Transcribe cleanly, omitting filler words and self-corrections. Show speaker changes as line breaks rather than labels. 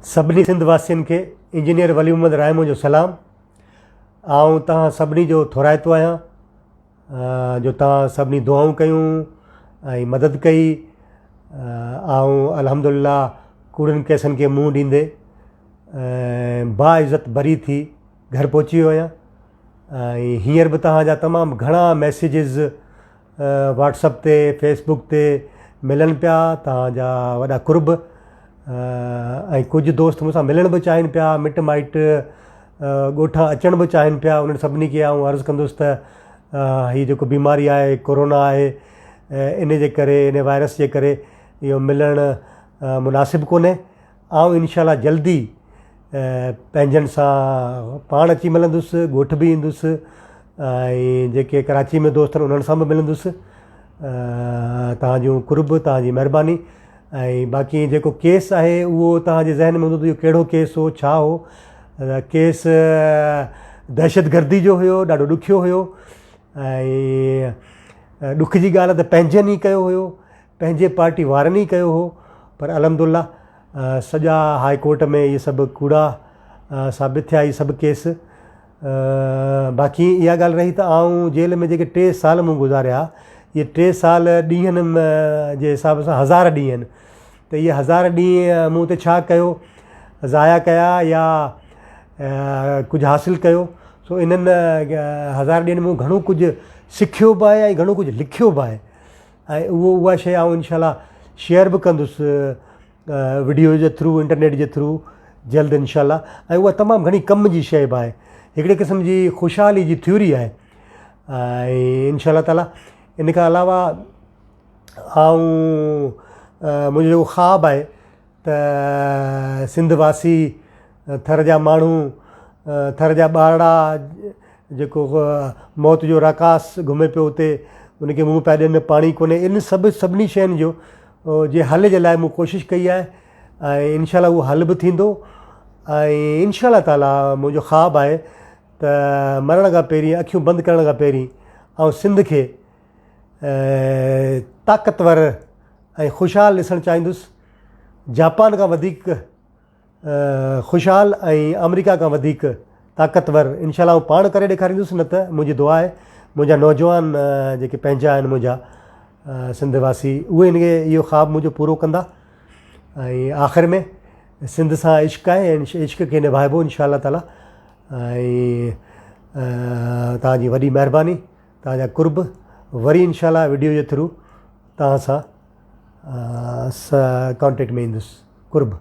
سڀني سنڌ واسين کي انجنيئر ولي محمد راهمون جو سلام. آئون توهان سڀني جو ٿورائتو آهيان جو توهان سڀني دعائون ڪيون ۽ مدد ڪئي. آئون الحمد لله ڪوڙن ڪيسن کي منهن ڏيندي باعزت بري ٿي گهر پهچي ويو آهيان ۽ هينئر به توهان جا تمام گهڻا ميسيجز واٽس اپ تي فيس بڪ تي ملن پيا توهان جا وڏا قرب ۽ ڪجهه دوست مون سان ملڻ به چاهين پيا مٽ مائٽ ڳوٺان اچڻ به چاهين پيا انهن سڀني کي آئون عرض ڪندس ته هي جيڪو بيماري آهي ڪورونا آهي ان جي ڪري ان وائرس جي ڪري اهو ملڻ مناسب ڪونهي آئون انشاء الله جلدي پنهنجن سان پاڻ اچي ملندس ڳوٺ به ايندس ۽ جيڪي ڪراچي ۾ دوست آهن انهن سان به ملندس توهان جون قرب توهان جي مهرباني ۽ باقي جيڪو ڪيس آهي اهو توهان جي ذهن ۾ هوندو ته اهو ڪهڙو ڪيس هو ڇا هو ڪيس دهشتگردي جو هيو ڏاڍو ڏکيو هيو ۽ ڏک جي ڳالهه ته پنهنجن ئي ڪيو هيو پنهنجي پارٽي وارن ئي ڪيو هو پر الحمد الله سڄا هاء ڪورٽ ۾ اهي سڀ ڪوڙا ثابت ٿيا اهي سڀ ڪيس باقي اها ڳالهه رهي ته آئون جيل ۾ جيڪي ٽي سال مون گذاريا اهي ٽي سال ڏينهن جي حساب سان هزار ڏينهن ته اهي هزار ڏينهن مون اتي ڇا ڪيو ضايع ڪيا يا ڪجهه حاصل ڪيو سو انهن هزار ڏينهن مون گهڻو ڪجهه سکيو به آهي ۽ گهڻو ڪجهه لکيو به آهي ۽ اهو اها شيء آئون انشاء الله شيئر به ڪندس وڊيو جي ٿرو انٽرنيٽ جي ٿرو جلد انشاء الله ۽ اها تمام گهڻي ڪم جي شيء به آهي هڪڙي قسم جي خوشحالي جي ٿيوري آهي ۽ انشاء الله تعاليٰ ان کان علاوه آئون منهنجو جيڪو خواب آهي ته سنڌ واسي ٿر جا ماڻهو ٿر جا ٻارڙا جيڪو موت جو راڪاس گهمي پيو اتي ان کي منهن پيا ڏين پاڻي ڪونهي ان سڀ سڀني شين جو جي حل جي لاء مون ڪوشش ڪئي آهي ۽ انشاء الله اهو حل به ٿيندو ۽ انشاء الله تعاليٰ منهنجو خواب آهي ته مرڻ کان پهرين اکيون بند ڪرڻ کان پهرين آئون سنڌ کي طاقتور ۽ خوشحال ڏسڻ چاهيندس جاپان کان وڌيڪ خوشحال ۽ آمريڪا کان وڌيڪ طاقتور انشاء الله آئون پاڻ ڪري ڏيکاريندس نه ته منهنجي دعا آهي منهنجا نوجوان جيڪي پنهنجا آهن منهنجا سنڌ واسي اهي ان کي اهو خواب منهنجو پورو ڪندا ۽ آخر ۾ سنڌ سان عشق آهي ۽ عشق کي نڀائبو انشاء الله تعالي ۽ توهان جي وڏي مهرباني توهان جا قرب وري انشاء الله وڊيو جي ٿرو توهان سان ڪانٽيڪٽ ۾ ايندس قرب.